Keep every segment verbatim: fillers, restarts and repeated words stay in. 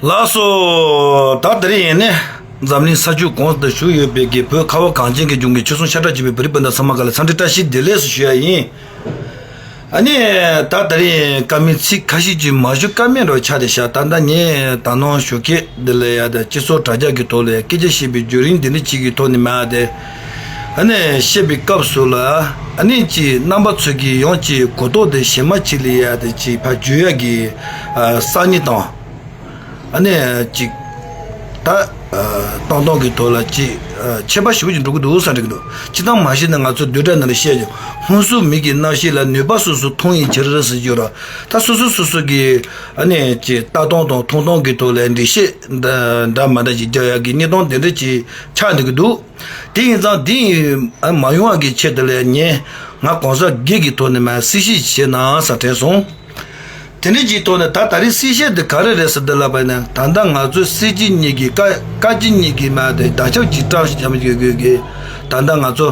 ལགས་སོ། ད་དེ་རིང་ཡིན་ནས་འཛམ་གླིང་ས་ཕྱོགས་གང་དུ་བཞུགས་ཡོད་པའི་གི་བོད་ཁ་བ་གངས་ཅན་གྱི་ལྗོངས་ཀྱི་ཆོལ་གསུམ་ཤ་ཁྲག་གཅིག་པའི་བོད་རིགས་སྤུན་ཟླ་ཚང་མ་ག་ལ་འཚམས་འདྲི་བཀྲ་ཤིས་བདེ་ལེགས་སུ་ཞུ་ཡ་ཡིན། ཨ་ནི་ད་དེ་རིང་བཀའ་མོལ་ཚིག་ཁ་ཤས་ཅིག་མ་ཞུ་ཀ་མེད་འགྲོ་ཆགས་བསྡད་ཤག་ད་ལྟ་ངས་ད་ནང་ཞོགས་ཀས་འདི་ལ་ཡ་ད་སྤྱི་ཚོགས་དྲ་རྒྱ་གི་ཐོག་ལ་ཡ་སྐད་ཆ་བཤད་པའི་བརྒྱུད་རིམ་འདི་འདྲ་ཅིག་གི་ཐོག་ནས་མ་དེ་ཨ་ནི་བཤད་པའི་སྐབས་སུ་ལ་ཨ་ནི་ཅིག་རྣམ་པ་ཚོས་ཀྱི་ཡང་ཅིག་གོ་རྟོགས་དེ་གཞན་མ་ཅིག་ལ་ཡ་དེ་ཅིག་ཕར་བརྗོད་ཡ་གི་ཨ་སང་ཉིན་དང་། ཨ་ནི་ཅིག་ད་ཨ་བཏང་སྟངས་ཀྱི་ཐོག་ལ་ཅིག་ཨ་ཁྱད་པར་ཞེ་པོ་ཅིག་འགྲོ་གི་འདུག་བསམ་འདྲ་གི་འདུག་སྤྱིར་བཏང་མ་གཞི་ནས་ང་ཚོ་བསྡུས་གྲྭ་ནང་ལ་བཤད་ཀྱང་སྔོན་བསུ་མི་གི་རྣམ་ཤེས་ལ་ནུས་པ་སོ་སོ་མཐོང་ཡི་ཕྱིར་ཟེར་རྒྱུ་ར། ད་སོ་སོ་སོ་སོ་གི་ཨ་ནི་ཅིག་ལྟ་སྟངས་དང་མཐོང་སྟངས་ཀྱི་ཐོག་ལ་འགྲེལ་བཤད་འདྲ་འདྲ་མ་འདྲ་ཅིག་རྒྱག་ཡག་གི་གནས་སྟངས་དེ་འདྲ་ཅིག་ཆགས་འདུག་གི་འདུག་དེ་ཡིན་ཙང་དེ་ཡིན་མ་ཡོང་བ་གི་ཆེད་དུ་ལ་ངས་ང་གོང་ས་དགེ་གི་ཐོག་ནས་མ་སྲི་ཞུ་བྱེད་ན་ས་དྲན་སོང་། དེ་འདྲ་ཅིག་ཐོག་ནས་ད་ད་རེས་སྲི་ཞུ་འདི་ག་རེ་རེད་ཟེར་འདི་ལབ་པ་ཡིན་ན་ད་ལྟ་ང་ཚོ་སྲིད་སྤྱི་གཉིས་ཀྱི་བཀའ་བཀའ་སྤྱི་གཉིས་ཀྱི་མ་དེ་བརྡ་ཁྱབ་ཅིག་བཀྲམ་བཞག་གི་ཡོད་གི། ད་ལྟ་ང་ཚོ་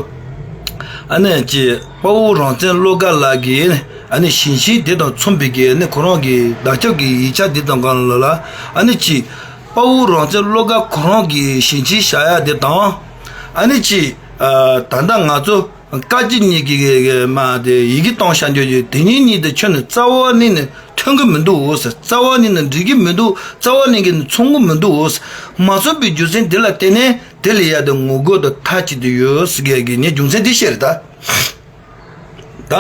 ཨ་ནེ་ཅིག་དཔའ་བོ་རང་བཙན་བློ་དགའ་ལགས་ཀྱིས་ཨ་ནེ་ཞིང་ཆེན་དེ་དང་མཚུངས་པའི་གི་ཨ་ནེ་ཁོ་རང་གི་བརྡ་ཁྱབ་ཀྱི་ཡིག་ཆ་དེ་དང་གང་ལ་ལ་ཨ་ནེ་ཅིག་དཔའ་བོ་རང་བཙན་བློ་དགའ་ཁོ་རང་གི་ཞིང་ཆེན་བཞག་ཡ་དེ་དང་ཨ་ནེ་ཅིག་ད་ལྟ་ང་ཚོ། བཀའ་སྤྱི་གཉིས་ཀྱི་མ་དེ་ཡི་གེ་གཏོང་བྱ་འཇོག་རྒྱུ་དེ་གཉིས་གཉིས་དེ་ཁྱོན་ནས་རྩ་བ་ནས་ནི་མཐུན་གྱི་མི་འདུག་འོ་ཟེར། རྩ་བ་ནས་ནི་འགྲིག་གི་མི་འདུག་རྩ་བ་ནས་ཀྱི་ནི་མཚུངས་གི་མི་འདུག་འོ་ཟེར། མ་མཚུངས་པའི་རྒྱུ་མཚན་དེ་ལ་བརྟེན་ནས་དེ་ལ་ཡ་དེ་ངོ་རྒོལ་དང་མཐའ་གཅིག་ཏུ་ཡོད་ཟེར་གི་ངས་རྒྱུ་མཚན་དེ་བཤད་རེད་ད། ད་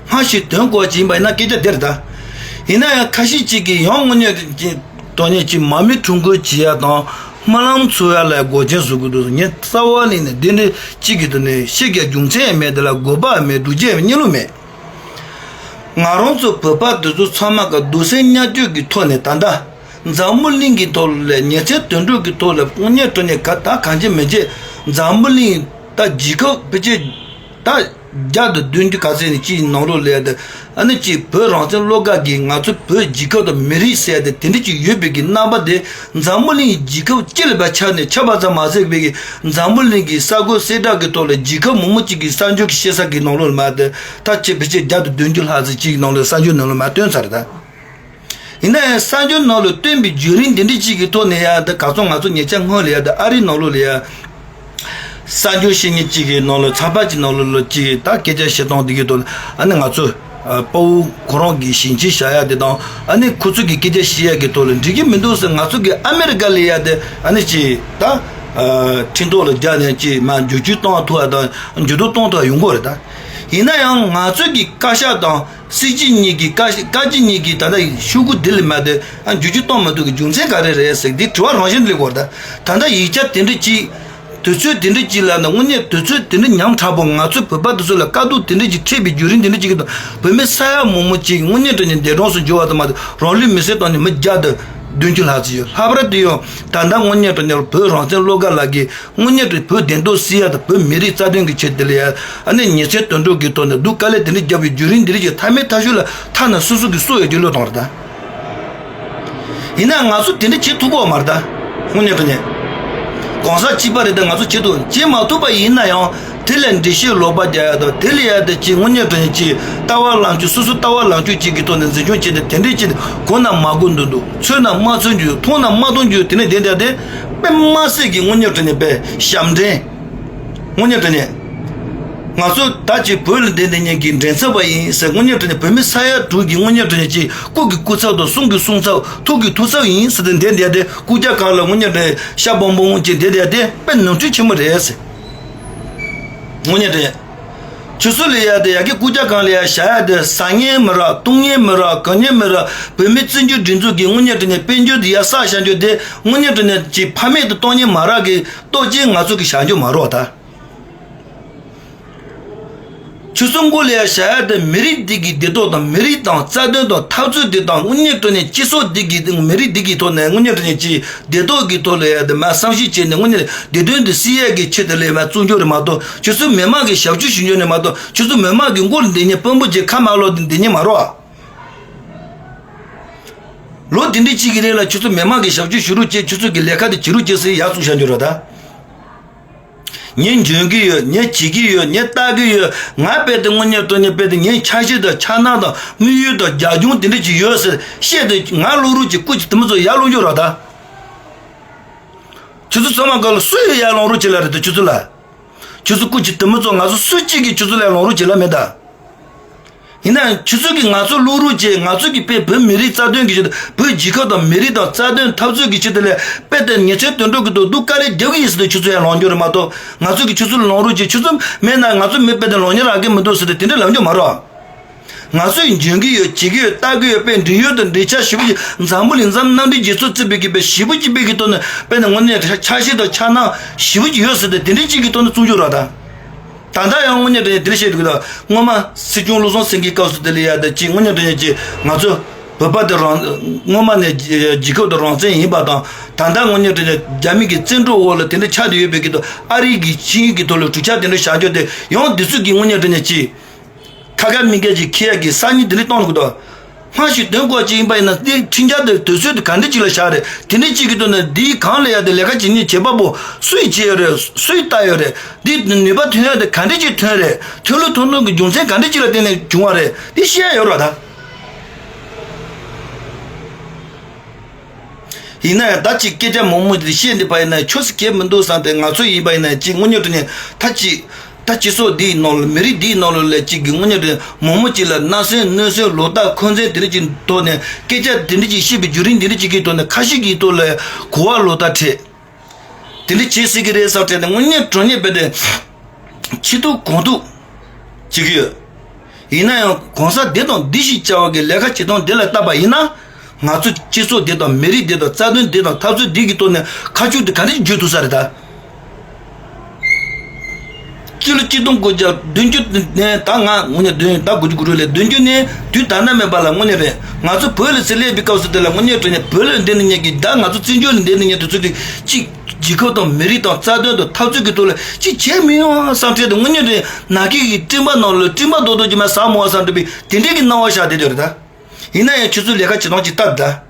སྔ་ཕྱི་དོན་གོ་ཅིག་ཡིན་པ་ཡིན་ན་སྐད་ཆ་དེ་རེད་ད། ཡིན་ན་ཡང་ཁ་ཤས་ཅིག་གིས་ཡང་དངོས་གནས་ཀྱི་དོན་གཉེར་གྱི་མ་མི་ཁྲུང་ཁུ་བྱེད་ཡ་དང་སྨོན་ལམ་འཚོལ་ཡ་ལ་འགོག་རྐྱེན་བཟོ་དགོས་འདུག་ངས་རྩ་བ་ནས་ནས་འདི་འདྲའི་གཅིག་གི་དོན་ནས་ཤེས་ཀྱི་རྒྱུ་མཚན་ཡང་མེད། དེ་ལ་དགོས་པ་ཡང་མེད། སྒྲུབ་བྱེད་ཡང་མེད། གཉིས་ལུགས་མེད། ང་རང་ཚོ་བོད་པ་འདི་ཚོ་ཚང་མ་ག་སྡུག་སྲན་གཉའ་གཅོད་ཀྱི་ཐོག་ནས་ད་ལྟ་འཛམ་བུ་གླིང་གི་ཐོག་ལ་ཉིན་མཚན་དུད་འགྲོ་གི་ཐོག་ལ་དངོས་གནས་དྲང་གནས་ག་ད་གང་ཅི་མི་བྱེད། འཛམ་བུ་གླིང་ད་རྒྱལ་ཁབ་ཕལ་ཆེར་ད་བརྒྱ་དང་བདུན་ཅུ་ག་ཚད་ནས་གཅིག་ནང་ལོགས་ལ་ཡ་དེ་ཨ་ནི་གཅིག་བོད་རང་བཙན་བློ་དགའ་གིས་ང་ཚོ་བོད་རྒྱལ་ཁབ་དང་མི་རིགས་ཟེར་ཡ་དེ་དེ་འདྲ་ཅིག་ཡོད་པའི་གི་རྣམ་པ་དེ་འཛམ་བུ་གླིང་རྒྱལ་ཁབ་སྤྱི་ལ་ཕར་ཁྱབ་ནས་ཁྱབ་པ་ཙམ་མ་ཟད་པའི་གི་འཛམ་བུ་གླིང་གི་ས་གོ་གསལ་བསྒྲགས་ཀྱི་ཐོག་ལ་རྒྱལ་ཁབ་མང་པོ་ཅིག་གི་གསར་འགྱུར་གྱི་བཤད་ས་གི་ནང་ལོགས་ལ་མ་དེ་ད་ཆེ་ཕལ་ཆེར་བརྒྱ་དང་བདུན་ཅུ་ལྷག་ཙམ་ཅིག་གི་ནང་ལ་གསར་འགྱུར་ནང་ལ་མ་བཏོན་ཚར་རེད་ད། ཡིན་ན་ཡང་གསར་འགྱུར་ནང་ལ་བཏོན་པའི་བརྒྱུད་རིམ་འདི་འདྲ་གཅིག་གི་ཐོག་ནས་ཡ་ད་ག་ཚོད་ང་ཚོ་ཉེ་ཆར་སྔོན་ལ་ཡ་ད་ཨ་རིའི་ནང་ལོགས་ལ་ཡ་གསར་འགྱུར་བཤད་མཁན་གཅིག་གི་ནང་ལ་ཚགས་པར་གཅིག་ནང་ལོགས་ལ་གཅིག་ད་སྐད་ཆ་བཤད་སྟངས་འདི་གི་ཐོག་ལ་ཨ་ནི་ང་ཚོ་དཔའ་བོ་ཁོ་རང་གི་ཞིང་ཆེན་བཞག་ཡ་དེ་དང་ཨ་ནི་ཁོ་ཚོ་གི་སྐད་ཆ་བཤད་ཡ་གི་ཐོག་ལ་འགྲིག་གི་མི་འདུག་ཟེར། ང་ཚོ་གི་ཨ་མེ་རི་ཀ་ལ་ཡ་དེ་ཨ་ནི་གཅིག་ད་ཁྲིམས་ཐོག་ལ་རྒྱག་ནས་གཅིག་མ་འགྱུར་བཅོས་གཏོང་ཐུབ་པ་དང་འགྱུར་ལྡོག་གཏོང་ཐུབ་པ་ཡོང་གི་རེད་ད། ཡིན་ན་ཡང་ང་ཚོ་གི་བཀའ་ཤག་དང་། སྲིད་སྤྱི་གཉིས་ཀྱི་བཀའ་བཀའ་སྤྱི་གཉིས་ཀྱི་ད་ལྟ་ཤོག་གུ་འདི་ལ་མ་དེ་ཨ་འགྱུར་བཅོས་གཏོང་མ་ཐུབ་ཀྱི་རྒྱུ་མཚན་ག་རེ་རེད་ཟེར་འདི་དྲི་བ་རང་བཞིན་སླེབས་དགོས་རེད་ད། ད་ལྟ་ཡིག་ཆ་དེ་འདྲ་ཅིག་དུས་ཚོད་དེ་འདྲ་ཅིག་ལ་ན་དངོས་གནས་དུས་ཚོད་དེ་འདྲ་ཉམ་ཕྲ་པོ་ང་ཚོའི་བོད་པ་དེ་ཚོ་ལ་དཀའ་སྡུག་དེ་འདྲ་ཅིག་འཕྲད་པའི་བརྒྱུད་རིམ་དེ་འདྲ་ཅིག་གི་དང་བོད་མི་ས་ཡ་མང་པོ་ཅིག་དངོས་གནས་དྲང་གནས་འདས་གྲོངས་སུ་འགྱུར་བ་དང་མ་དེ་རང་ལུས་མེར་སྲེག་བཏང་ནས་མི་བརྒྱ་དང་བདུན་ཅུ་ལྷག་ཙམ་ཡོད། ལྷག་པར་དུ་ཡང་ད་ལྟ་དངོས་གནས་དྲང་གནས་བོད་རང་བཙན་བློ་དགའ་ལགས་ཀྱིས། དངོས་གནས་དྲང་བོད་བདེན་དོན་སྲིད་ཡ་དང་བོད་མི་རིགས་རྩ་དོན་གྱི་ཆེད་དུ་ལ་ཡ་ཨ་ནི་ཉིན་མཚན་དུད་འགྲོ་གི་ཐོག་ནས་སྡུག་དཀའ་ལས་དེ་འདྲ་བརྒྱབ་པའི་བརྒྱུད་རིམ་འདི་རིགས་ཀྱི་མཐའ་མའི་མཐའ་མཇུག་ལ་ཐ་ན་སོ་སོ་གི་སྲོག་ཡོད་ཀྱི་བློས་གཏོང་རེད་ད། ཡིན་ན་ང་ཚོ་དེ་འདྲ་བྱེད་ཐུབ་ཀྱི་ཡོད་མ་རེད་ད། དངོས་གནས་དྲང་གནས་གང་ཟག་གཅིག་པ་རེད་ད། ང་ཚོ་བྱེད་ཐུབ་བྱེད་མ་ཐུབ་པ་ཡིན་ན་ཡང་དེ་ལ་འགྲེལ་བཤད་ལོག་པ་རྒྱག་ཡ་དང་དེ་ལ་ཡ་དེ་ཅིག་དངོས་གནས་དྲང་གནས་ཅིག་ལྟ་བ་ལངས་ཕྱོགས་སོ་སོ་ལྟ་བ་ལངས་ཕྱོགས་གཅིག་གི་ཐོག་ནས་འཛིན་སྐྱོང་བྱས་ཏེ་དེ་འདྲ་བྱས་ཏེ་གོ་ན་མ་གོ་འདུག་འདུག་ཚོད་ན་མ་ཚོད་རྒྱུ་མཐོང་ན་མ་མཐོང་རྒྱུ་དེ་ནས་བསྡད་བསྡད་དེ། དཔེ་མ་སྲིད་ཀྱི་དངོས་གནས་དྲང་གནས་དཔེ་ཞབས་འདྲེན། དངོས་གནས་དྲང་གནས། ང་ཚོ་ད་ཅིག་བོད་ལ་བསྡད་བསྡད་མཁན་གྱི་འགྲན་ཚབ་པ་ཡིན་ཟེར། དངོས་གནས་དྲང་གནས་བོད་མི་ས་ཡ་དྲུག་གི་དངོས་གནས་དྲང་གནས་ཀྱི་སྐུ་གི་སྐུ་ཚབ་དང་གསུང་གི་གསུང་ཚབ་ཐུགས་ཀྱི་ཐུགས་ཚབ་ཡིན་ཟེར་ཏེ་བསྡད་བསྡད་དེ་སྐུ་རྒྱ་གར་ལ་དངོས་གནས་དྲང་གནས་ཤ་སྦོམ་སྦོམ་ཅིག་བསྡད་བསྡད་དེ་དཔེ་ནོར་འཁྲུལ་ཆེན་པོ་རེད་ཟེར། དངོས་གནས་དྲང་གནས། ཁྱོད་ཚོ་ལ་ཡ་དེ་ཡ་གི་སྐུ་རྒྱ་གང་ལ་ཡ་བཞག་ཡ་དེ་ཟ་མཁན་མི་རག་འཐུང་མཁན་མི་རག་གོན་མཁན་མི་རག་བོད་མི་བཙན་བྱོལ་སྒྲིག་འཛུགས་ཀྱི་དངོས་གནས་དྲང་གནས་དཔལ་འབྱོར་དེ་ཡ་བསགས་བཞག་རྒྱུ་དེ་དངོས་གནས་དྲང་གནས་ཀྱི་ཕ་མེས་དུ་གཏོང་མཁན་མ་རག་གི་ལྟོ་ཅན་ང་ཚོ་གི་བཞག་རྒྱུ་མ་རོགས་ད། ཁྱོད་ཚོ་མགོ་ལ་ཡ་བཞག་ཡ་དེ་མི་རིགས་འདི་གི་བདེ་ཐོག་དང་མི་རིགས་དང་རྩ་དོན་དང་འཐབ་རྩོད་འདི་དང་དངོས་གནས་དྲང་གནས་སྤྱི་ཚོགས་འདི་གི་མི་རིགས་འདི་གི་ཐོག་ནས་དངོས་གནས་དྲང་གནས་ཀྱི་བདེ་ཐོག་གི་ཐོག་ལ་ཡ་དེ་མ་བསམ་ཤེས་བྱས་ནས་དངོས་གནས་བདེ་དོན་དེ་སྲིད་ཡ་གི་ཆེད་དུ་ལས་མ་བཙུགས་རྒྱུ་རེད་མ་གཏོགས། ཁྱོད་ཚོ་མི་མང་གི་ཞབས་ཕྱི་ཞུ་རྒྱུ་རེད་མ་གཏོགས། ཁྱོད་ཚོ་མི་མང་གི་མགོ་ལ་འདེགས་ཉེན་དཔོན་པོ་བྱས་ཁ་མར་ལོག་འདེགས་ཉེན་མ་རོགས། ལོ་འདི་འདྲ་གཅིག་གི་རིང་ལ་ཁྱོད་ཚོ་མི་མང་གི་ཞབས་ཕྱི་ཞུ་རོགས་བྱས། ཁྱོད་ཚོ་གི་ལས་ཀ་དེ་བྱེད་རོགས་བྱས་ཟེར་ཡར་བཙུགས་བཞག་རྒྱུ་རེད་ད། ངས་འཇོན་གྱི་ཡོད། ངས་བྱེད་ཀྱི་ཡོད། ངས་ལྟ་གི་ཡོད། ང་རྦད་དེ་དངོས་གནས་དྲང་གནས་རྦད་དེ་ངའི་འཆར་གཞི་དང་འཆར་སྣང་དང་དམིགས་ཡུལ་དང་རྒྱབ་ལྗོངས་དེ་འདྲ་ཅིག་ཡོད་ཟེར་བཤད་དེ་ང་ལོག་རོགས་གྱིས། སྐུ་མཁྱེན་དེ་མོ་ཚོ་ཡར་ལོག་རྒྱུ་རེད་ད། ཁྱོད་ཚོ་ཚང་མ་ག་ལ་སུ་ཡིས་ཡར་ལོག་རོགས་བྱེད་ལ་རེད་ད། ཁྱོད་ཚོ་ལ། ཁྱོད་ཚོ་སྐུ་མཁྱེན་དེ་མོ་ཚོ་ང་ཚོ་སུ་གཅིག་གིས་ཁྱོད་ཚོ་ལ་ཡར་ལོག་རོགས་བྱེད་ལ་མེད་ད། ཡིན་ན་ཡང་ཁྱོད་ཚོ་གིས་ང་ཚོ་ལོག་རོགས་བྱེད། ང་ཚོ་གིས་དཔེ་བོད་མི་རིགས་རྩ་དོན་གྱི་ཆེད་དུ། བོད་རྒྱལ་ཁབ་དང་མི་རིགས་དང་རྩ་དོན་འཐབ་རྩོད་ཀྱི་ཆེད་དུ་ལ་དཔེ་དེ་ཉེས་ཆད་དོན་འགྲོ་གི་འདུག་སྡུག་དཀའ་ལས་རྒྱབ་ཀྱི་ཡིན་ཟེར་ཏེ་ཁྱོད་ཚོ་ཡར་ལོག་རྒྱུ་རེད་མ་གཏོགས། ང་ཚོ་གིས་ཁྱོད་ཚོ་ལ་ལོག་རོགས་བྱེད། ཁྱོད་ཚོ་མེད་ན་ང་ཚོ་མི་དཔེ་དེ་ལོག་ཉེས་རག་གི་མི་འདུག་ཟེར་ཏེ་དེ་འདྲ་ལབ་རྒྱུ་མ་རེད། ང་ཚོས་འཇོན་གྱི་ཡོད། བྱེད་ཀྱི་ཡོད། ལྟ་གི་ཡོད། དཔེ་འབྲེལ་ཡོད་དང་འབྲེལ་ཆགས་ཞེ་པོ་ཅིག་འཛམ་བུ་གླིང་འཛམ་གནམ་གྲུ་རྒྱལ་ཚོགས་བཙུགས་པའི་གི་དཔེ་ཞེ་པོ་ཅིག་དཔེ་གི་ཐོག་ནས་དཔེ་ནས་དངོས་གནས་འཆར་གཞི་དང་འཆར་སྣང་ཞེ་པོ་ཅིག་ཡོད་ཟེར་ཏེ་དེ་འདྲའི་ཅིག་གི་ཐོག་ནས་བཙུགས་རྒྱུ་རེད་ད། ད་ལྟ་ཡང་དངོས་གནས་དྲང་གནས་དེ་འདྲ་བཤད་འདུག་གི་ད། སྔོན་མ་སྲིད་སྐྱོང་བློ་བཟང་སེང་གེའི་སྐབས་སུ་དེ་ལ་ཡ་ད་ཅིག་དངོས་གནས་དྲང་གནས་ཅིག་ང་ཚོ་བོད་པ་དེ་རང་སྔོན་མ་ནས་རྒྱལ་ཁབ་དང་རང་བཙན་ཡིན་པ་དང་། ད་ལྟ་དངོས་གནས་དྲང་གནས་རྒྱ་མི་གི་བཙན་འཕྲོག་འོག་ལ་དེ་འདྲ་ཆགས་བསྡད་ཡོད་པའི་གི་ད། ཨ་རི་གི་ཆིངས་ཡིག་གི་ཐོག་ལ་གྲུབ་ཆ་དེ་འདྲ་བཞག་རྒྱུ་དེ་ཡང་འདི་ཚོ་གི་དངོས་གནས་དྲང་གནས་ཅིག་ཁ་ཁ་མིག་ཁ་ཅིག་ཁེ་ཡ་གི་སང་ཉིན་དེ་འདྲ་གཏོང་རུ་གི་འདུག་སྔ་ཕྱི་དོན་གོ་ཅིག་ཡིན་པ་ཡིན་ན་དེ་ཁྲིམས་འཆར་དེ་དུས་ཚོད་དེ་ག་འདྲ་ཅིག་ལ་བཞག་རེད། དེ་འདྲ་ཅིག་གི་ཐོག་ནས་འདིའི་སྒང་ལ་ཡ་དེ་ལས་ཀ་བྱེད་མཁན་བྱེད་པ་པོ་སུས་བྱས་ཡོད་རེད། སུས་བལྟ་ཡོད་རེད། འདི་ནུས་པ་ཐོན་ཡ་དེ་ག་འདྲ་ཅིག་ཐོན་རེད། ཐོན་ལུགས་ཐོན་སྟངས་ཀྱི་རྒྱུ་མཚན་ག་འདྲ་ཅིག་ལ་བརྟེན་ནས་བྱུང་བ་རེད། འདི་ཤེས་ཡ་ཡོད་རེད་ད། ཡིན་ན་ཡང་ད་ཅིག་སྐད་ཆ་མང་མང་ཅིག་བཤད་འདི་པ་ཡིན་ན་ཆོས་སུ་གལ་མི་འདུག་བསམ་སྟེ། ང་ཚོ་ཡིན་པ་ཡིན་ན་ཅིག་དངོས་གནས་དྲང་གནས་ད་ཅིག་ད་སྤྱི་ཚོགས་འདིའི་ནང་ལ་མི་རིགས་འདིའི་ནང་ལ་ལས་ཅིག་གི་དངོས་གནས་དྲང་གནས་མང་མང་ཅིག་ལ་སྣང་སེམས་གནོད་སེམས་ལོག་ལྟ་འཁོན་འཛིན་དེ་འདྲ་ཅིག་ཐོག་ནས་སྐད་ཆ་དེ་འདྲ་ཅིག་བཤད་པའི་བརྒྱུད་རིམ་དེ་འདྲ་ཅིག་གི་ཐོག་ནས་ཁ་ཤས་ཀྱི་ཐོག་ལ་གོ་བ་ལོག་ལྟ་འཕྲད། དེ་འདྲ་བྱེད་སྲིད་ཀྱི་རེད་བསམ་དྲན་ནས་དངོས་གནས་དྲང་གནས་རྦད་དེ་ཆེ་ཐུག་གོང་ཐུག་བྱེད་ཀྱི་ཡོད། ཡིན་ན་ཡང་གོང་ས་འདི་དང་འདི་ཞེས་བྱ་བ་གི་ལས་ཀ་བྱེད་སྟངས་འདི་ལ་བལྟས་པ་ཡིན་ན། ང་ཚོ་སྤྱི་ཚོགས་འདི་དང་མི་རིགས་འདི་དང་རྩ་དོན་འདི་དང་འཐབ་རྩོད་འདི་གི་ཐོག་ནས་ཁ་མཆུ་འདི་ག་འདྲ་བརྗོད་ཐུབ་ས་རེད་ད། སྤྱི་ལོ་གཅིག་སྟོང་དགུ་བརྒྱ་བདུན་ཅུ་ནས་ད་ང་དངོས་གནས་བདུན་ཟླ་དགུ་བཅུ་གོ་དྲུག་ལས་བདུན་ཅུ་ནས་དུས་ད་ལྟ་མེད་པ་ལ་དངོས་གནས་རེད། ང་ཚོ་བོད་ལ་ཟེར་སླེབས་པའི་སྐབས་སུ་དེ་ལ་དངོས་གནས་དྲང་གནས་བོད་ལ་འདི་ནས་ཉེ་གི་ད་ང་ཚོ་བཙན་བྱོལ་ལ་འདི་ནས་ཉེ་དུ་ཚུད་དེ་གཅིག་རྒྱལ་ཁབ་དང་མི་རིགས་དང་རྩ་དོན་དང་འཐབ་རྩོད་ཀྱི་ཐོག་ལ་གཅིག་བྱས་མི་ཡོང་བསམ་འཕྲལ་དུ་དངོས་གནས་དྲང་གནས་ནག་ཁྱི་གི་སྤྲིན་པ་ནང་ལ་སྤྲིན་པ་རྡོག་རྡོག་ཅིག་མ་ཟ་མོ་བ་བསམ་འདྲ་བའི་དེ་འདྲས་ཀྱི་སྣང་བ་ཤར་བསྡད་ཡོད་རེད་ད། ཡིན་ན་ཡང་ཁྱོད་ཚོས་ལས་ཀ་བྱེད་སྟངས་ཅིག་ལྟ་ད།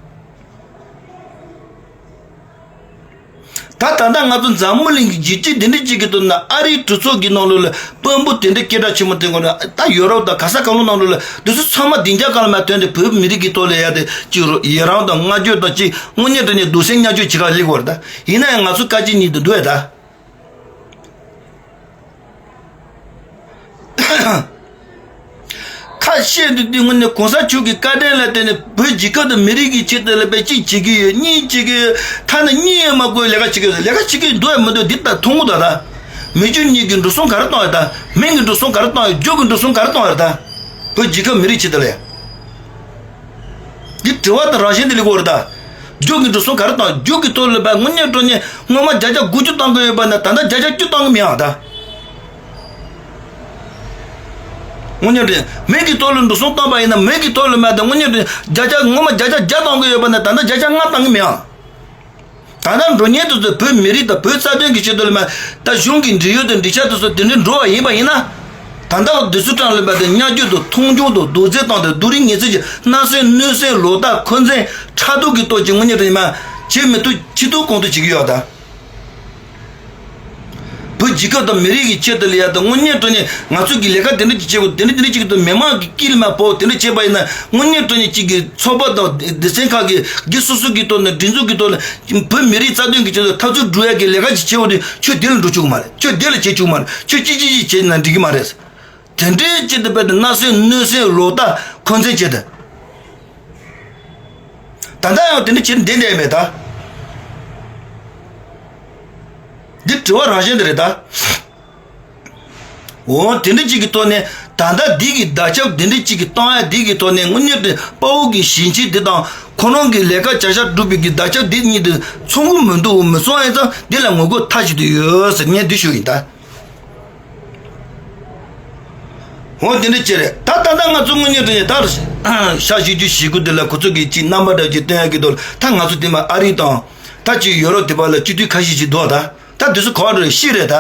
ད་ད་ལྟ་ང་ཚོ་འཛམ་བུ་གླིང་གི་རྒྱལ་སྤྱི་འདི་འདྲ་ཅིག་གི་ཐོག་ན་ཨ་རིའི་གྲོས་ཚོགས་ཀྱི་ནང་ལོགས་ལ་དཔོན་པོ་དེ་འདྲ་སྐད་གྲགས་ཆེན་པོ་དེ་ངོ་ན་ད་ཡོ་རོབ་དང་ག་ས་ག་ལོ་ནང་ལོགས་ལ་དེ་ཚོ་ཚང་མ་སྡིངས་ཆ་སྒང་ལ་མར་ཐོན་ཏེ་བོད་མི་རིགས་ཀྱི་ཐོག་ལ་ཡ་དེ་ཅིག་རོ་ཡི་རང་དང་བསྔགས་བརྗོད་དང་ཅིག་དངོས་གནས་དྲང་གནས་སྡུག་སྲན་བརྙས་བཅོས་བྱེད་ག་སླེབས་ཀྱི་ཡོད་རེད་ད། ཡིན་ན་ཡང་ང་ཚོ་བཀའ་སྤྱི་གཉིས་དུ་འདུག་ཡ་ད། ཁ་ཤས་འདི་འདི་དངོས་གནས་གོང་ས་མཆོག་གི་བཀའ་དྲིན་ལ་བརྟེན་ནས་བོད་རྒྱལ་ཁབ་དང་མི་རིགས་ཀྱི་ཆེད་དུ་ལ་དཔེ་གཅིག་བྱེད་ཀྱི་ཡོད། གཉིས་བྱེད་ཀྱི་ཡོད། ཐ་ན་གཉིས་ཡང་མ་དགོས་ལས་ཀ་བྱེད་ཀྱི་ཡོད། ལས་ཀ་བྱེད་ཀྱི་འདུག་ཡ་མི་འདུག་འདི་ལྟར་མཐོང་གི་འདུག་ད། མི་རྒྱུ་གཉིས་ཀྱི་འགྲོ་སོང་ག་རེ་གཏོང་ཡ་ད། མིང་གི་འགྲོ་སོང་ག་རེ་གཏོང་ཡ། རྒྱུ་གི་འགྲོ་སོང་ག་རེ་གཏོང་ཡ་ད། བོད་རྒྱལ་ཁབ་མི་རིགས་ཆེད་དུ་ལ་ཡ། འདི་དྲི་བ་དང་རང་བཞིན་དེ་ལས་གོ་རེད་ད། རྒྱུ་གི་འགྲོ་སོང་ག་རེ་བཏང་། རྒྱུ་གི་ཐོག་ལ་བས་དངོས་གནས་དྲང་གནས་སྔོན་མ་བརྒྱ་ཆ་དགུ་བཅུ་བཏང་གི་ཡོད་པ་ན་ད་ལྟ་བརྒྱ་ཆ་བཅུ་བཏང་གི་མི་ཡང་ད། དངོས་གནས་དྲང་མིང་གི་ཐོག་ལ་འགྲོ་སོང་བཏང་པ་ཡིན་ན་མིང་གི་ཐོག་ལ་མ་ད་དངོས་གནས་དྲང་བརྒྱ་ཆ་སྔོན་མ་བརྒྱ་ཆ་བརྒྱ་བཏང་གི་ཡོད་པ་ན་ད་ལྟ་བརྒྱ་ཆ་ལྔ་བཏང་གི་མི་ཡང་། ད་ལྟ་འགྲོ་ཉེན་དུ་ཚོད་བོད་མི་རིགས་དང་བོད་རྩ་དོན་གྱི་ཆེད་དུ་ལ་མ་ད་གཞུང་གི་འབྲེལ་ཡོད་དང་འབྲེལ་ཆགས་དུ་ཚོད་དེ་འདྲའི་འགྲོ་བ་ཡིན་པ་ཡིན་ན། ད་ལྟ་བ་དུས་ཚོད་གྲངས་ལ་མ་ད་བརྙས་བཅོས་དང་མཐོང་ཆུང་དང་རྡོག་རྫིས་བཏང་སྟེ་སྡུག་རུས་ངེས་ཚད་ཀྱི་སྣང་སེམས་གནོད་སེམས་ལོག་ལྟ་འཁོན་འཛིན་ཕྲག་དོག་གི་སྟོབས་ཀྱིས་དངོས་གནས་དྲང་གནས་མ་བྱེད་མི་ཐུབ་ཆེ་ཐུབ་གོང་ཐུབ་བྱེད་ཀྱི་ཡོད་ད། བོད་རྒྱལ་ཁབ་དང་མི་རིགས་ཀྱི་ཆེད་དུ་ལ་ཡ་དང་དངོས་གནས་དྲང་གནས་ང་ཚོ་གི་ལས་ཀ་དེ་འདྲ་ཅིག་བྱེད་དགོས། དེ་འདྲ་དེ་འདྲ་ཅིག་ཏུ་མི་མང་གི་དཀྱིལ་མ་ཕོག་དེ་འདྲ་བྱས་པ་ཡིན་ན་དངོས་གནས་དྲང་གནས་གཅིག་གི་ཚོགས་པ་དང་སྡེ་ཚན་ཁག་གི་སྒེར་སོ་སོ་གི་ཐོག་ནས་སྒྲིག་འཛུགས་ཀྱི་ཐོག་ནས་བོད་མི་རིགས་རྩ་དོན་གྱི་ཆེད་དུ་འཐབ་རྩོད་སྒྲུབ་ཡ་གི་ལས་ཀ་ཅིག་བྱེད་འོ་དེ་ཁྱོད་དེ་ལ་འགྲོ་བཅུག་གི་མ་རེད། ཁྱོད་དེ་ལ་བྱེད་བཅུག་མ་རེད། ཁྱོད་ཅི་ཅི་ཅི་བྱེད་ན་འགྲིག་གི་མ་རེད། དེ་འདྲའི་ཆེད་དུ་དཔེ་དེ་སྣང་སེམས་གནོད་སེམས་ལོག་ལྟ་འཁོན་འཛིན་བྱེད་དེ། ད་ལྟ་ཡང་དེ་འདྲ་བྱེད་བསྡད་བསྡད་མེད་ད། འདི་དྲི་བ་རང་བཞིན་དེ་རེད་ད། འོ་དེ་འདྲ་ཅིག་གི་ཐོག་ནས་ད་ལྟ་འདི་གི་བརྡ་ཁྱབ་དེ་འདྲ་ཅིག་གི་བཏང་ཡ་འདི་གི་ཐོག་ནས་དངོས་གནས་དེ་དཔའ་བོ་གི་ཞིང་ཆེན་འདི་དང་ཁོ་རང་གི་ལས་ཀ་བྱ་བཞག་སྒྲུབ་པའི་གི་བརྡ་ཁྱབ་འདི་གཉིས་དེ་མཚུངས་གི་མི་འདུག་མི་མཚུངས་ཡིན་ཙང་འདི་ལ་ངོ་རྒོལ་མཐའ་གཅིག་ཏུ་ཡོད་ཟེར་ངས་འདི་ཞུ་ཡིན་ད། འོ་དེ་འདྲ་ཅིག་རེད་ད། ད་ལྟ་ང་ཚོ་དངོས་གནས་དྲང་གནས་ད་ཤ་ཞུ་རྒྱུ་ཞུ་རྒྱུ་འདི་ལ་ཁོ་ཚོ་གི་ཅིག་རྣམ་པ་འདྲ་ཅིག་སྟོན་ཡ་གི་འདུག་ད་ང་ཚོ་དེ་མ་ཨ་རི་དང་ད་ཅིག་ཡོ་རོབ་དེ་པ་ལ་སྤྱི་འཐུས་ཁ་ཤས་ཤིག་འདུག་ད། ད་དེ་ཚོ་ག་བ་འགྲོ་རེད་ཤི་རེད་ད།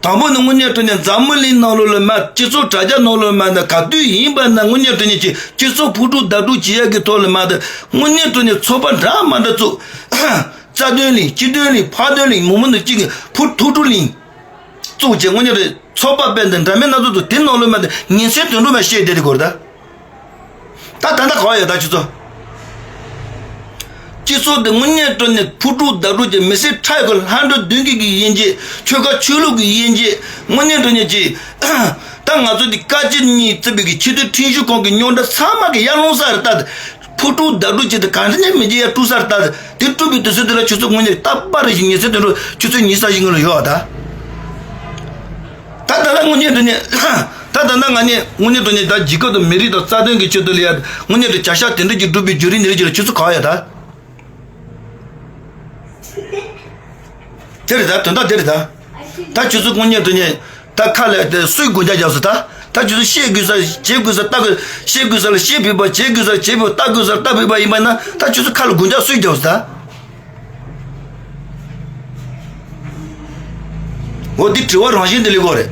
དང་པོ་ནི་དངོས་གནས་དྲང་གནས་འཛམ་བུ་གླིང་ནང་ལོགས་ལ་མ་སྤྱི་ཚོགས་དྲ་རྒྱ་ནང་ལོགས་མ་ན་ག་དུས་ཡིན་པ་ན་དངོས་གནས་དྲང་གནས་ཀྱི་སྤྱི་ཚོགས་ཕུ་དཀྲུག་བརྡབ་དཀྲུག་བྱེད་ཡ་གི་ཐོག་ལ་མ་ད་དངོས་གནས་དྲང་གནས་ཚོགས་པ་འདྲ་མ་འདྲ་བཙུགས། རྩ་དོན་གླིང་། སྤྱི་དོན་གླིང་། ཕ་དོན་གླིང་། མི་མང་དང་གཅིག་གི་ཕུ་ཐུགས་སྤྲོ་གླིང་། གཙོ་བྱས་དངོས་གནས་རེད། ཚོགས་པ་དཔེ་འདི་འདྲ་མིན་སྣ་ཚོགས་འདུག་དེ་ནང་ལོགས་མ་དེ་ཉིན་མཚན་དུད་འགྲོ་མ་བཤད་བསྡད་དེ་གོ་རེད་ད། ད་ད་ལྟ་ག་བ་ཡོད་ད་ཁྱོད་ཚོ། སྤྱི་ཚོགས་འདི་དངོས་གནས་དྲང་གནས་ཕུ་དཀྲུག་བདའ་དཀྲུག་ཅིག་མི་སེར་ཁྲག་གི་ལྷ་འདྲེ་གདོན་བགེགས་ཀྱི་དབྱེ་འབྱེད། ཆོལ་ཁ་ཆོས་ལུགས་ཀྱི་དབྱེ་འབྱེད། དངོས་གནས་དྲང་གནས་ཅིག་ད་ང་ཚོ་འདི་བཀའ་སྤྱི་གཉིས་བརྩིས་པའི་གི་ཆེས་མཐོའི་ཁྲིམས་ཞིབ་ཁང་གི་རྙོག་དྲ་ཚང་མ་གི་ཡར་སློང་ས་རེད་ད། ཕུ་དཀྲུག་བདའ་དཀྲུག་ཅིག་དང་གང་འདྲ་ནས་མི་འཇིགས་ཡ་དཀྲུག་ས་རེད་ད། དེ་དཀྲུག་པའི་དུས་ཚོད་དེ་ལ་ཁྱོད་ཚོ་དངོས་གནས་རྟག་པར་རེ་ཞིག་ཉིན་མཚན་དུད་འགྲོ་ཁྱོད་ཚོའི་ཉིན་ས་ཞིག་ངོས་ལ་ཡོད་ད། ད་ད་ལྟ་དངོས་གནས་དྲང་གནས། ད་ད་ལྟ་ང་ནི་དངོས་གནས་དྲང་གནས་ད་རྒྱལ་ཁབ་དང་མི་རིགས་དང་རྩ་དོན་གྱི་ཆེད་དུ་ལ་ཡ་དངོས་གནས་དྲང་བྱ་གཞག་དེ་འདྲ་ཅིག་སྒྲུབ་པའི་བརྒྱུད་རིམ་འདི་རིགས་ཅིག་ལ་ཁྱོད་ཚོ་ག་བ་ཡ་ད། དེ་རེད་ད། དོན་དག་དེ་རེད་ད། ད་ཁྱོད་ཚོ་དངོས་གནས་དྲང་གནས་ད་ཁ་ལ་དེ་སུས་དགོངས་འཇགས་བརྒྱབ་སོང་ད། ད་ཁྱོད་ཚོ་བཤད་དགོས་ས་བྱེད་དགོས་ས་ལྟ་དགོས། བཤད་དགོས་ས་ལ་བཤད་ཕོད་པ། བྱེད་དགོས་ས་ལ་བྱེད་ཕོད། ལྟ་དགོས་ས་ལ་ལྟ་ཕོད་པ་ཡིན་པ་ན་ད་ཁྱོད་ཚོ་ཁ་ལ་དགོངས་འཇགས་སུས་བརྒྱབ་སོང་ད། འོ་འདི་དྲི་བ་རང་བཞིན་འདི་ལས་གོ་རེད།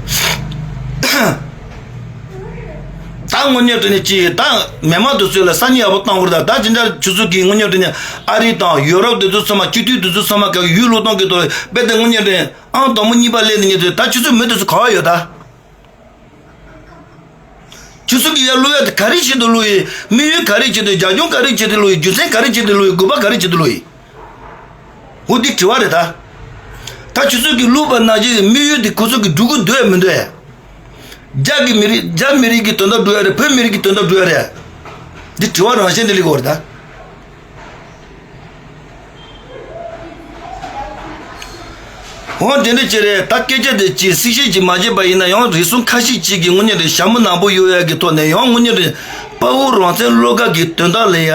ད་དངོས་གནས་དྲང་གནས་ཅི་ད་མི་མང་དེ་ཚོ་ལ་སང་ཉིན་ཡག་པོ་བཏང་དགོས་རེད་ད། ད་ཅི་འདྲ་ཁྱོད་ཚོ་གིས་དངོས་གནས་དྲང་གནས་ཨ་རི་དང་ཡུ་རོབ་དེ་ཚོ་ཚང་མ། སྤྱི་འཐུས་དེ་ཚོ་ཚང་མ་ག་ཡུལ་ལུང་སྟོང་གི་ཐོག་དཔེ་དེ་དངོས་གནས་དྲང་གནས་ཨང་དང་པོ་གཉིས་པ་སླེབས་ནས་ཉེ་དུས་ད་ཁྱོད་ཚོ་མི་དེ་ཚོ་ག་བ་ཡོད་ད། ཁྱོད་ཚོ་གིས་ཡར་བླུག་ཡ་དེ་ག་རེ་ཆེད་དུ་བླུག་ཡིན། དམིགས་ཡུལ་ག་རེ་ཆེད་དུ། རྒྱབ་ལྗོངས་ག་རེ་ཆེད་དུ་བླུག་ཡིན། རྒྱུ་མཚན་ག་རེ་ཆེད་དུ་བླུག་ཡིན། དགོས་པ་ག་རེ་ཆེད་དུ་བླུག་ཡིན། འོ་འདི་དྲི་བ་རེད་ད། ད་ཁྱོད་ཚོ་གིས་བླུགས་པ་ནང་བཞིན་གྱི་དམིགས་ཡུལ་དེ་ཁོ་ཚོ་གིས་སྒྲུབ་ཀྱི་འདུག་ཡ་མི་འདུག་ཡ། རྒྱ་གི་མི་རིགས། རྒྱ་མི་རིགས་ཀྱི་དོན་དག་སྒྲུབ་ཡ་རེད། བོད་མི་རིགས་ཀྱི་དོན་དག་སྒྲུབ་ཡ་རེད། འདི་དྲི་བ་རང་བཞིན་འདི་ལས་གོ་རེད་ད། འོ་དེ་འདྲ་ཅིག་རེད། ད་སྐད་ཆ་དེ་ཅིག་གསལ་བཤད་ཅིག་མ་བྱས་པ་ཡིན་ན་ཡང་རེ་ཟུང་ཁ་ཤས་ཅིག་གིས་དངོས་གནས་དྲང་གནས་ཞྭ་མོ་ནག་པོ་གཡོག་ཡག་གི་ཐོག་ནས་ཡང་དངོས་གནས་དྲང་གནས་དཔའ་བོ་རང་བཙན་བློ་དགའ་གི་དོན་དག་ལ་ཡ།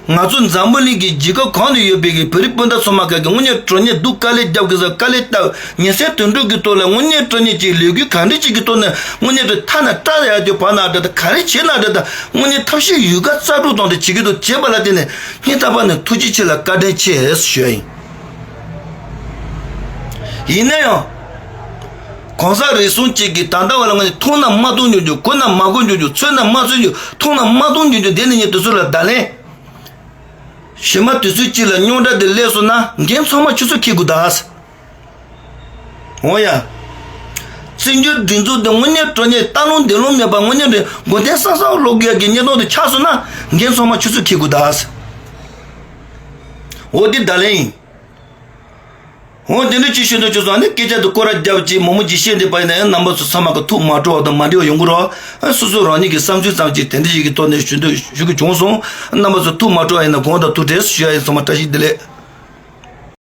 ང་ཚོ་འཛམ་བུ་གླིང་གི་རྒྱལ་ཁབ་གང་དུ་ཡོད་པའི་གི་བོད་རིགས་སྤུན་ཟླ་ཚང་མ་ག་གི་དངོས་གནས་དྲང་གནས་སྡུག་དཀའ་ལས་རྒྱབ་དགོས་ས། དཀའ་ལས་བཏབ། ཉིན་མཚན་དུད་འགྲོ་གི་ཐོག་ལ་དངོས་གནས་དྲང་གནས་ཅིག་ལས་འགུལ་ག་འདྲ་ཅིག་གི་ཐོག་ནས་དངོས་གནས་དྲང་གནས་མཐའ་ན་བཀྲ་ཡག་དེ་བར་ན་འདྲ་ད། ག་རེ་བྱས་ན་འདྲ་ད། དངོས་གནས་ཐབས་ཤེས་ཡོད་དཀའ་རྩལ་སྤྲུགས་གཏོང་དེ་བྱེད་ཀྱི་འདུག་བྱས་པ་ལ་བརྟེན་ནས་སྙིང་ཐག་པ་ནས་ཐུགས་རྗེ་ཆེ་ལ་བཀའ་དྲིན་ཆེ་ཞུ་ཡ་ཡིན། ཡིན་ན་ཡང་། གང་ཟག་རེ་ཟུང་གཅིག་གིས་ད་ལྟ་བ་ལ་ང་ནི་མཐོང་ན་མ་མཐོང་འགྱུར་འགྱུར། གོ་ན་མ་གོ་འགྱུར་འགྱུར། ཚོར་ན་མ་ཚོར་འགྱུར། མཐོང་ན་མ་མཐོང་འགྱུར་འགྱུར། དེ་ནི་ངས་དུས་ཚོད་ལ་བརྡ་ལན། གཞི་མ་དུས་ཚོད་གཅིག་ལ་རྙོག་དྲ་དེ་སླེབས་སོང་ན་འགན་ཚང་མ་ཁྱོད་ཚོས་འཁྱེར་དགོས་ད། འོ་ཡ། བཙན་བྱོལ་སྒྲིག་འཛུགས་དེ་དངོས་གནས་དྲང་གནས་སྟག་ལུང་འདེ་ལུང་མེད་པ། དངོས་གནས་དྲང་གནས་མགོ་རྟིང་སང་སང་སློག་དགོས་ཡ་གི་གནས་སྟངས་དེ་ཆགས་སོང་ན་འགན་ཚང་མ་ཁྱོད་ཚོས་འཁྱེར་དགོས་ད། འོ་འདི་བརྡ་ལན་ཡིན། འོ་དེ་འདྲ་ཅིག་ཞུ་འདོད་བྱུང་སོང་། ཨ་ནི་སྐད་ཆ་དེ་སྐོར་ར་རྒྱབ་ཅིག་མང་མང་ཅིག་བཤད་འདི་པ་ཡིན་ན་ཡང་རྣམ་པ་ཚོ་ཚང་མ་གི་ཐུགས་མ་སྤྲོ་བ་དང་མ་འགྲིག་པ་ཡོང་གི་རོགས། ཨ་སོ་སོ་རང་ཉིད་ཀྱི་བསམ་ཚུལ་ཙམ་ཅིག་དེ་འདྲ་ཞིག་གི་ཐོག་ནས་ཞུ་འདོད་ཞུ་གི་བྱུང་སོང་། རྣམ་པ་ཚོ་ཐུགས་མ་སྤྲོ་བ་ཡིན་ན་དགོངས་དག་ཐུགས་ཁྲལ་ཞུ་ཡ་ཡིན། ཚང་མ་བཀྲ་ཤིས་བདེ་ལེགས།